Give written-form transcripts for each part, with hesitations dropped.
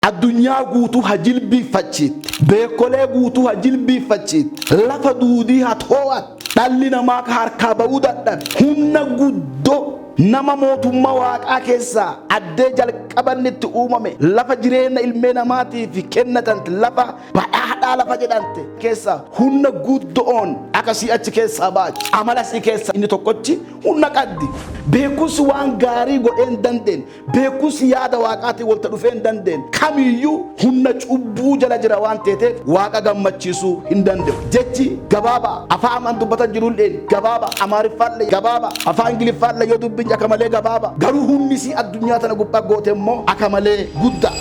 Addunyaa guutuu ha jilbiiffachiitte. Beekolee guutuu ha jilbiiffachiitte. Lafa duudii ha too'atte. Dhalli namaa ka harkaa ba'uu dadhabe. Humna guddoo nama mootummaa Waaqaa keessaa addee jalqabanni itti uumame, lafa jireenya ilmee namaatiif kennatante, lafa badhaadhaa lafa jedhamte keessaa humna guddoon akkasii achi keessaa baachi. Amala sii keessaa inni tokkochi humna qaddi. Beekumsi waan gaarii godhee hin dandeenye, beekumsi yaada Waaqaatiin walta dhufee hin dandeenye kamiyyuu humna cubbuu jala jira waan ta'eef Waaqa gammachiisuu hin danda'u. Jechi gabaabaa afaan amaan dubbatan jirullee gabaabaa, Amaariffaallee gabaabaa, afaan Ingiliffaallee yoo dubbinni akka malee gabaabaa, garuu humni isii addunyaa tana gubbaa goote immoo akka malee guddaa.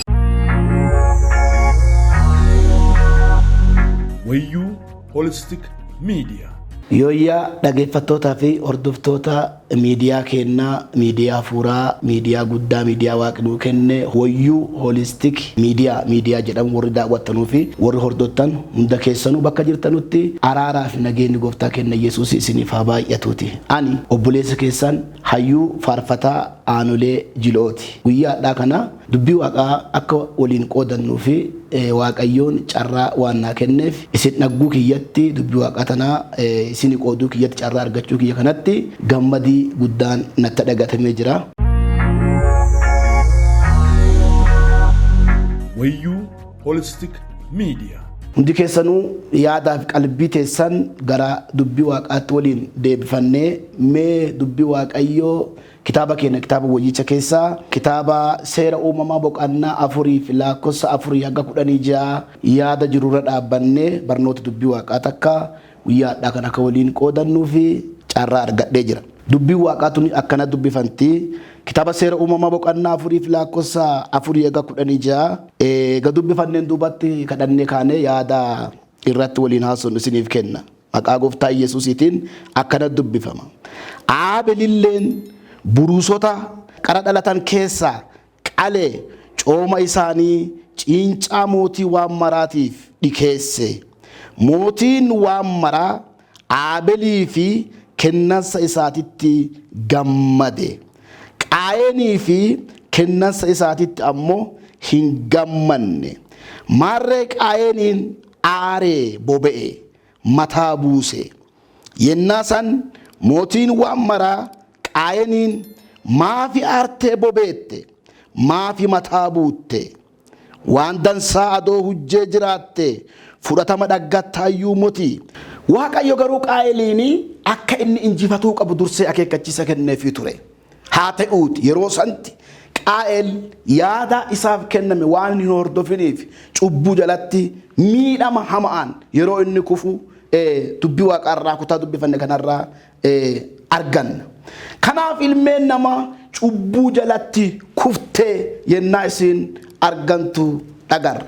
Wayyuu Holistic Media. Yooyyaa dhaggeeffattootaa fi hordoftoota miidiyaa keenyaa, miidiyaa hafuuraa, miidiyaa guddaa, miidiyaa Waaqni nuu kenne, Wayyuu Holistic Media miidiyaa jedhamu warri daawwattanuu fi warri hordoftan hunda keessanuu bakka jirtanutti araaraa fi nageenyi gooftaa keenya Yesuus isiniif haa baay'atuuti. Ani obboleessa keessan hayyuu faarfataa Aanolee Jilooti. Guyyaa har'aa kana dubbii Waaqaa akka waliin qoodannuu fi Waaqayyoon carraa waan naa kenneef isin dhagguu kiyyatti, dubbii Waaqaa tanaa isin qooduu kiyyatti, carraa argachuu kiyya kanatti gammadii guddaan natti dhagatamee jira. Wayyuu Holistic Media. Hundi keessanuu yaadaaf qalbii teessan gara dubbii Waaqaatti waliin deebifannee mee dubbii Waaqayyoo kitaaba keenya kitaaba wayyicha keessaa kitaaba Seera Uumamaa boqonnaa 4 fi lakkoofsa 4 hanga 16 yaada jirurra dhaabbannee barnoota dubbii Waaqaa takka guyyaa har'aa kan akka waliin qoodannuu fi carraa argadhee jira. Dubbiin Waaqaa tuni akkana dubbifanti. Kitaaba Seera Uumamaa boqonnaa 4 fi lakkoofsa 4 hanga 16 eega dubbifanneen duubatti kadhannee kaanee yaada irratti waliin haasofnu isiniif kenna. Maqaa gooftaa Yesuusiitiin akkana dubbifama. Aabelilleen buruusota qara dhalatan keessaa qalee cooma isaanii ciincaa Mootii waan maraatiif dhikeesse. Mootiin waan maraa Aabelii fi kennansa isaatitti gammade. Qaayeenii fi kennansa isaatitti ammoo hin gammanne. Maarree Qaayeeniin aaree boba'e, mataa buuse. Yennaa san Mootiin waan maraa Qaayeniin, "Maafi aartee bobeette? Maafi mataa buutte? Waan dansaa adoo hujjee jiraatte fudhatama dhaggattaayyuu moti." Waaqayyo garuu Qaayeliin akka inni injifatuu qabu dursee akeekkachiisa kenneefii ture. Haa ta'uuti yeroo santi Qaa'el yaada isaaf kenname waan hin hordofiniif cubbuu jalatti miidhama hamaan yeroo inni kufu dubbii Waaqaarraa kutaa dubbifanne kanarraa arganna. Kanaaf ilmeen namaa cubbuu jalatti kuftee yennaa isiin argantu dhagarra.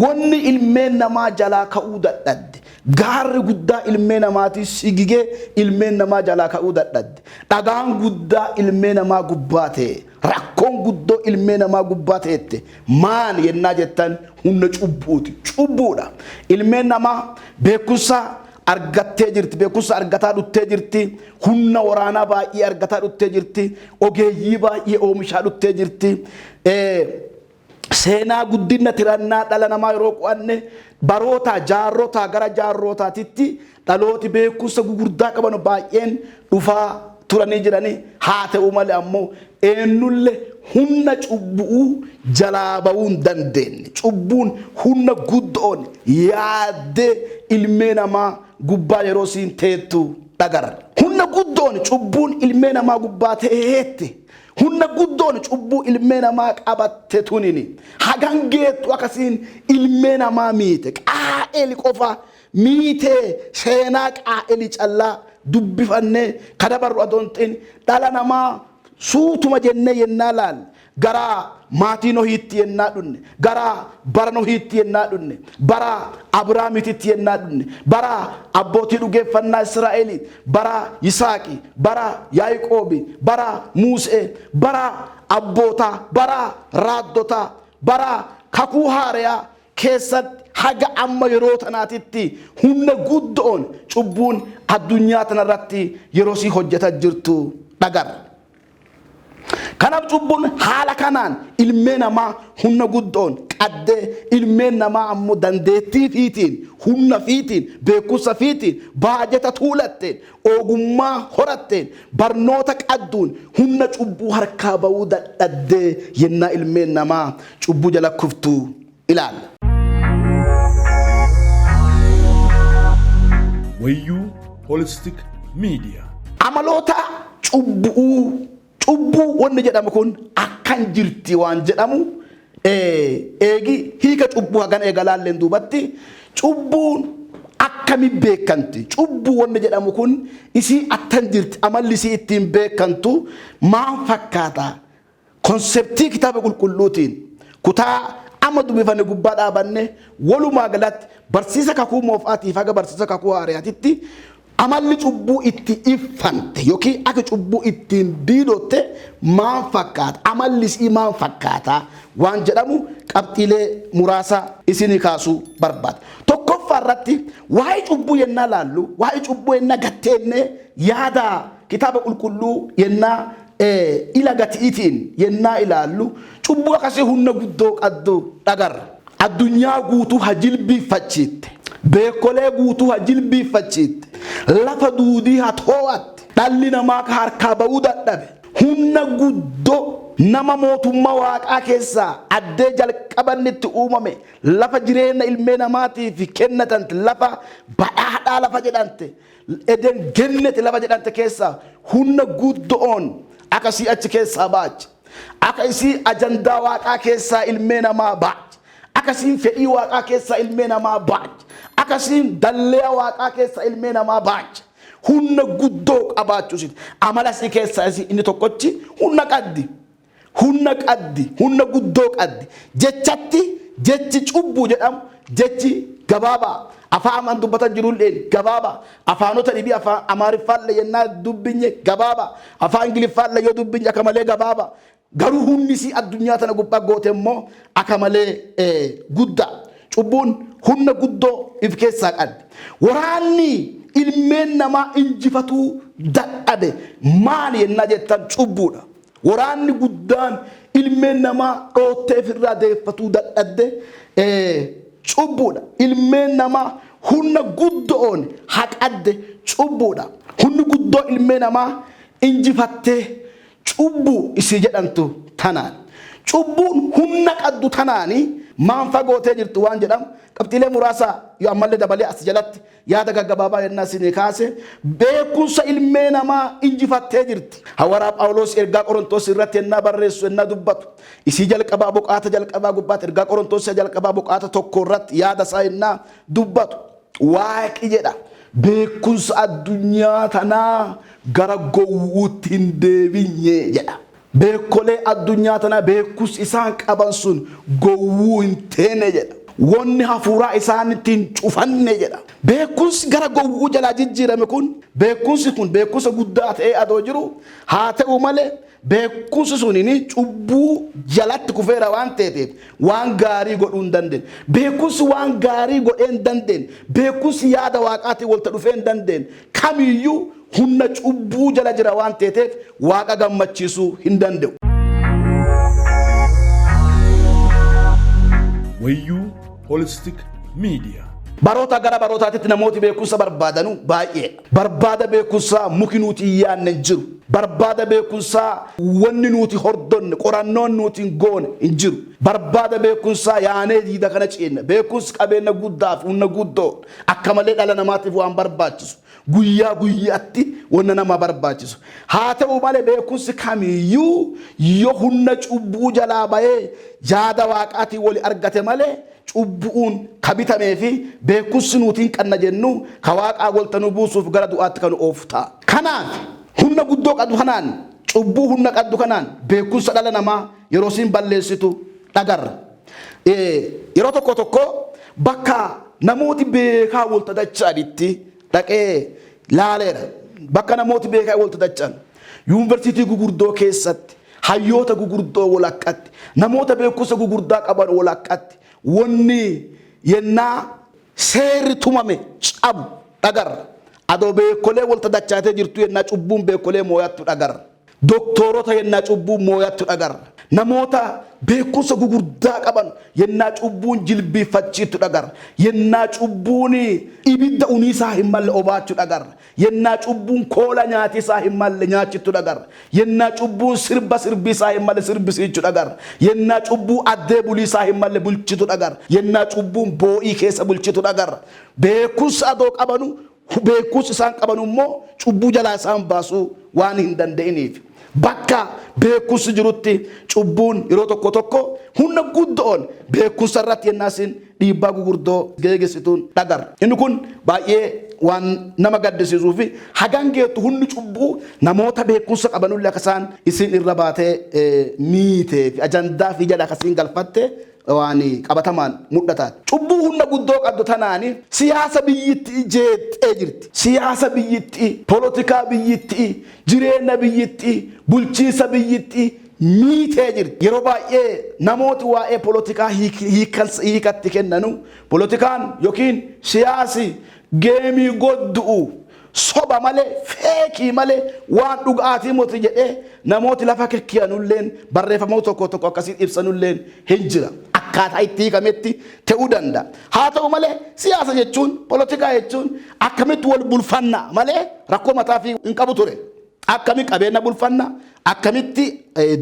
Wanni ilmeen namaa jalaa ka'uu dadhabde, gaarri guddaa ilmee namaatii sigigee ilmeen namaa jalaa ka'uu dadhabde, dhagaan guddaa ilmee namaa gubbaa ta'e, rakkoon guddoo ilmee namaa gubbaa ta'ette maan yennaa jettan humna cubbuuti. Cubbuudha. Ilmeen namaa beekumsa argattee jirti, beekumsa argataa dhuttee jirti, humna waraanaa baay'ee argataa dhuttee jirti, ogeeyyii baay'ee oomishaa dhuttee jirti. Seenaa guddina tirannaa dhala namaa yeroo qo'anne baroota jaarrotaa gara jaarrotaatitti dhalooti beekumsa gugurdaa qaban baay'een dhufaa turanii jiranii. Haa ta'u malee ammoo eenyullee humna cubbuu jalaa ba'uu hin dandeenye. Cubbuun humna guddoon yaaddee ilmee namaa gubbaa yeroo siin teettu dhagarra. Humna guddoon cubbuun ilmee namaa gubbaa teette. Humna guddoon cubbuu ilmee namaa qabatte tunini hagan geettu akkasiin ilmee namaa miite. Qaa'eli qofa miitee seenaa Qaa'eli callaa dubbifannee kadabarru adoon ta'in dhala namaa suutuma jennee yennaa laalle, gara maatii Nohiitti yennaa dhunne, gara bara Nohiitti yennaa dhunne, bara Abrahaamiititti yennaa dhunne, bara abbootii dhugeeffannaa Israa'elii, bara Yisaaqi, bara Yaaqoobi, bara Muusee, bara abbootaa, bara raaddotaa, bara kakuu haarayaa keessatti haga amma yeroo tanaatitti humna guddoon cubbuun addunyaa tanarratti yeroo sii hojjeta jirtu dhagarra. Kanaaf cubbuun haala kanaan ilmee namaa humna guddoon qaddee, ilmeen namaa ammoo dandeettii fiitiin, humna fiitiin, beekumsa fiitiin, baajata tuulatteen, ogummaa horatteen, barnoota qadduun humna cubbuu harkaa ba'uu dadhabdee yennaa ilmeen namaa cubbuu jala kuftuu ilaalla. Wayyuu Holistic Media. Amaloota cubbuu, cubbuu wanni jedhamu kun akkan jirti waan jedhamu, eegi hiika cubbuu hagan eegalaalleen duubatti, cubbuun akkami beekanti? Cubbuu wanni jedhamu kun isii attan jirti? Amalli isii ittiin beekantu maal fakkaata? Concept kitaaba qulqulluutiin kutaa amma dubbifanne gubbaa dhaabanne, walumaa galatti barsiisa kakuu moofaatiif haga barsiisa kakuu haariyaatitti amalli cubbuu itti iffante yookiin akka cubbuu ittiin diidotte maal fakkaata, amalli isii maal fakkaata waan jedhamu qabxiilee muraasa isinii kaasuu barbaada. Tokkoffaa irratti waa'ee cubbuu yennaa laallu, waa'ee cubbuu yennaa gatteennee yaada kitaaba qulqulluu yennaa ila gatiitiin yennaa ilaallu, cubbuu akkasii humna guddoo qaddu dhagarra. Addunyaa guutuu ha jilbiiffachiitte. Beekolee guutuu ha jilbiiffachiitte. Lafa duudii ha too'atte. Dhalli namaa ka harkaa ba'uu dadhabe. Humna guddoo nama mootummaa waaqaa keessaa addee jalqabanni itti uumame, lafa jireenya ilmee namaatiif kennatante, lafa badhaadhaa lafa jedhamte, Eden Genneti lafa jedhamte keessaa humna guddoon akkasii achi keessaa baache. Akka isii ajandaa waaqaa keessaa ilmee namaa baache. Akkasiin fedhii waaqaa keessaa ilmee namaa baache. Akkasiin dallee waaqaa keessaa ilmee namaa baache. Humna guddoo qabaachuusiiti. Amala isii keessaa isii inni tokkochi humna qaddi. Humna qaddi. Humna guddoo qaddi. Jechatti jechi cubbuu jedhamu jechi gabaabaa. Afaan amaan dubbatan jirullee gabaabaa. Afaanota dhibii, afaan Amaariffaallee yennaa dubbinye gabaabaa. Afaan Ingiliffaallee yoo dubbinye akka malee gabaabaa. Garuu humni isii addunyaa tana gubbaa goote immoo akka malee guddaa. Cubbuun humna guddoo if keessaa qabdi. Waraanni ilmeen namaa injifatuu dadhabe maali yennaa jettan, cubbuudha. Waraanni guddaan ilmeen namaa dhoottee ofirraa deeffatuu dadhabde cubbuudha. Ilmeen namaa humna guddoon haqadde cubbuudha. Humni guddoo ilmee namaa injifattee cubbuu isii jedhamtu tanaan. Cubbuun humna qaddu tanaani maan fagootee jirtu waan jedhamu qabxiilee muraasa yoo ammallee dabalee as jalatti yaada gaggabaabaa yennaa isinii kaase, beekumsa ilmee namaa injifattee jirti. Hawaraa Phaawulos ergaa Qorontoos irratti yennaa barreessu, yennaa dubbatu, isii jalqabaa boqaata jalqabaa gubbaatti, ergaa Qorontoos jalqabaa boqaata 1 irratti yaada isaa yennaa dubbatu, "Waaqi," jedha, "beekumsa addunyaa tanaa gara gowwuutti hin deebinye," jedha. Beekolee addunyaa tanaa beekumsi isaan qaban sun gowwuu hin teene jedha. Wanni hafuuraa isaanitti hin cufanne jedha. Beekumsi gara gowwuu jalaa jijjiirame kun, beekumsi kun beekumsa guddaa ta'ee adoo jiru, haa ta'u malee beekumsi sun cubbuu jalatti kufeera waan ta'eef waan gaarii godhuu hin dandeenye. Beekumsi waan gaarii godhee hin dandeenye. Beekumsi yaada waaqaatiin walta dhufee hin dandeenye. Kamiyyuu humna cubbuu jala jira waan ta'eef waaqa gammachiisuu hin danda'u. Wayyuu Holistic Media. Baroota gara barootaatitti namooti beekumsa barbaadanu baay'eedha. Barbaada beekumsaa muki nuti hin yaadne hin jiru. Barbaada beekumsaa wanni nuti hordonne, qorannoon nuti hin goone hin jiru. Barbaada beekumsaa yaanee diida kana ceenna. Beekumsi qabeenya guddaa fi humna guddoo akka malee dhala namaatiif waan barbaachisu. Guyyaa guyyaatti wanna nama barbaachisu. Haa ta'u malee beekumsi kamiyyuu yoo humna cubbuu jalaa bahee yaada waaqaatiin wali argate malee, cubbuun ka bitamee fi beekumsi nuti hin qanna jennu ka waaqaa walta nu buusuuf gara du'aatti kan oofu ta'a. Kanaaf humna guddoo qabdu kanaan, cubbuu humna qabdu kanaan beekumsa dhala namaa yeroo isiin balleessitu dhagarra. Yeroo tokko tokko bakka namooti beekaa walta dacha'anitti dhaqee laaleera. Bakka namooti beekaa walta dacha'an, yuunivarsiitii gugurdoo keessatti, hayyoota gugurdoo walakkatti, namoota beekumsa gugurdaa qaban walakkatti wanni yennaa seerri tumame cabu dhagarra. Adoo beekolee walta dachaatee jirtu yennaa cubbuun beekolee mooyattu dhagarra. Doktorota yennaa cubbuun mooyattu dhagarra. Namoota beekumsa gugurdaa qaban yennaa cubbuun jilbiiffachiittu dhagarra. Yennaa cubbuun ibidda uniisaa hin malle obaachuu dhagarra. Yennaa cubbuun koola nyaatisaa hin malle nyaachittu dhagarra. Yennaa cubbuun sirba sirbisaa hin malle sirbisiichu dhagarra. Yennaa cubbuu addee buliisaa hin malle bulchitu dhagarra. Yennaa cubbuun boo'ii keessa bulchitu dhagarra. Beekumsa adoo qabanu, beekumsi isaan qabanu immoo cubbuu jalaa isaan baasuu waan hin danda'iniif. Bakka beekumsi jirutti cubbuun yeroo tokko tokko humna guddoon beekumsa irratti yennaa isin dhiibbaa gugurdoo geegessituun dhagarra. Inni kun baay'ee waan nama gaddisiisuu fi hagan geettu humni cubbuu namoota beekumsa qabanullee akka isaan isin irra baatee miitee fi ajandaa fi jala akkasiin galfatte waan qabatamaan mul'ataati. Cubbuu humna guddoo qabdu tanaani siyaasa biyyittii jeettee jirti. Siyaasa biyyittii, polotikaa biyyittii, jireenya biyyittii, bulchiinsa biyyittii miitee jirti. Yeroo baay'ee namooti waa'ee polotikaa hiikatti kennanu, polotikaan yookiin siyaasi geemii goddu'u, soba malee, feekii malee waan dhugaatii moti jedhee namooti lafa kekkiyanulleen barreeffamoota tokko tokko akkasiin ibsanulleen hin jira. Akkaataa itti hiikametti ta'uu danda'a. Haa ta'u malee siyaasa jechuun, polotikaa jechuun akkamitti wal bulfanna malee rakkoo mataa fi hin qabu ture. Akkamitti qabeenya bulfanna, akkamitti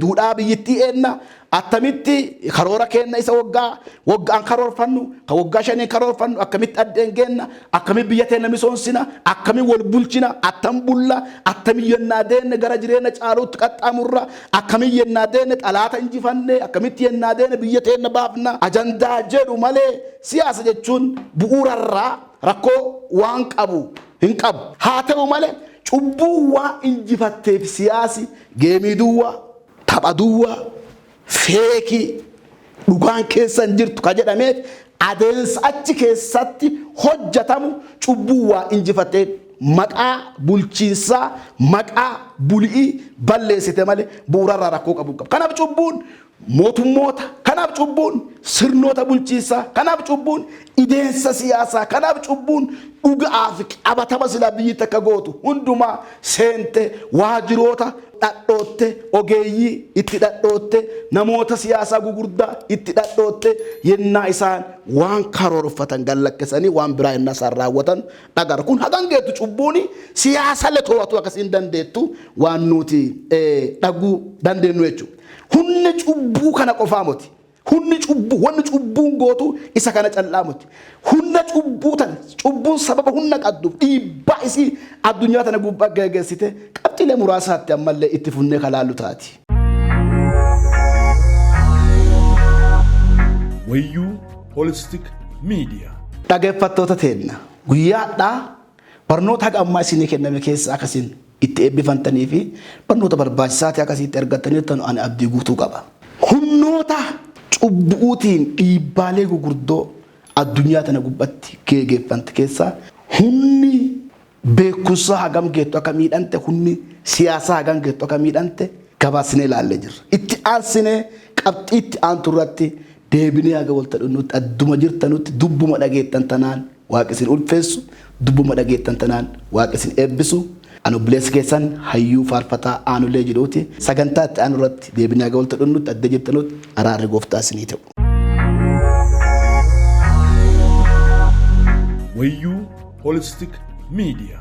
duudhaa biyyittii eenna, attamitti karoora keenna isa waggaa waggaan karoorfannu, ka waggaa shaniin karoorfannu, akkamitti addeen geenna, akkamitti biyya teenya misoomsina, akkamitti wal bulchina, attam bulla, attamitti yennaa deenne gara jireenya caaluutti qaxxaamurra, akkamitti yennaa deenne xalaata injifanne, akkamitti yennaa deenne biyya teenya baafna, ajandaa jedhu malee siyaasa jechuun bu'uurarraa rakkoo waan qabu hin qabu. Haa ta'u malee cubbuu waa injifatteef siyaasi geemii duwwaa, tapha duwwaa, feekii dhugaan keessa hin jirtu ka jedhameef adeemsa achi keessatti hojjetamu cubbuu waa injifatteef maqaa bulchiinsaa, maqaa buli'ii balleessite malee bu'uurarraa rakkoo qabu hin qabu. Kanaaf cubbuun mootummoota, kanaaf cubbuun sirnoota bulchiinsaa, kanaaf cubbuun ideensa siyaasaa, kanaaf cubbuun dhugaa fi qabatama silaa biyyi takka gootu hundumaa seente, waajiroota dhadhootte, ogeeyyii itti dhadhootte, namoota siyaasaa gugurdaa itti dhadhootte, yennaa isaan waan karoorfatan gallakkisanii waan biraa yennaa isaan raawwatan dhagarra. Kun hagan geettu cubbuuni siyaasallee to'atu akkasiin dandeettu waan nuti dhaguu dandeenyu jechuudha. Humni cubbuu kana qofaa miti. Humni cubbuu, wanni cubbuun gootu isa kana callaa miti. Humna cubbuu tana, cubbuun sababa humna qabduuf dhiibbaa isii addunyaa tana gubbaa geggeessite qabxiilee muraasaatti ammallee itti funnee kalaallu taati. Wayyuu Holistic Media. Dhaggeeffattoota teenna, guyyaadhaa barnoota haga ammaa isinii kenname keessa akkasiin itti eebbifamtanii fi barnoota barbaachisaa ta'e akkasitti argattaniirtan ani abdii guutuu qaba. Humnoota cubbuutiin dhiibbaalee gurguddoo addunyaa tana gubbatti geggeeffamte keessaa humni beekumsaa hagam geettu akka miidhante, humni siyaasaa hagam geettu akka miidhante gabaasnee ilaallee jirra. Itti aansinee qabxii itti aantu irratti deebinee haga walta dhunnutti adduma jirtanutti dubbuma dhageettan tanaan Waaqni isin ulfeessu, dubbuma dhageettan tanaan Waaqni isin eebbisu. Ani obboleessa keessan hayyuu faarfataa Aanulee jedhuuti. Sagantaa itti aanu irratti deebinee haga walta dhunnutti adda jirtanutti araarri gooftaa isinii ta'u. Wayyuu Holistic Media.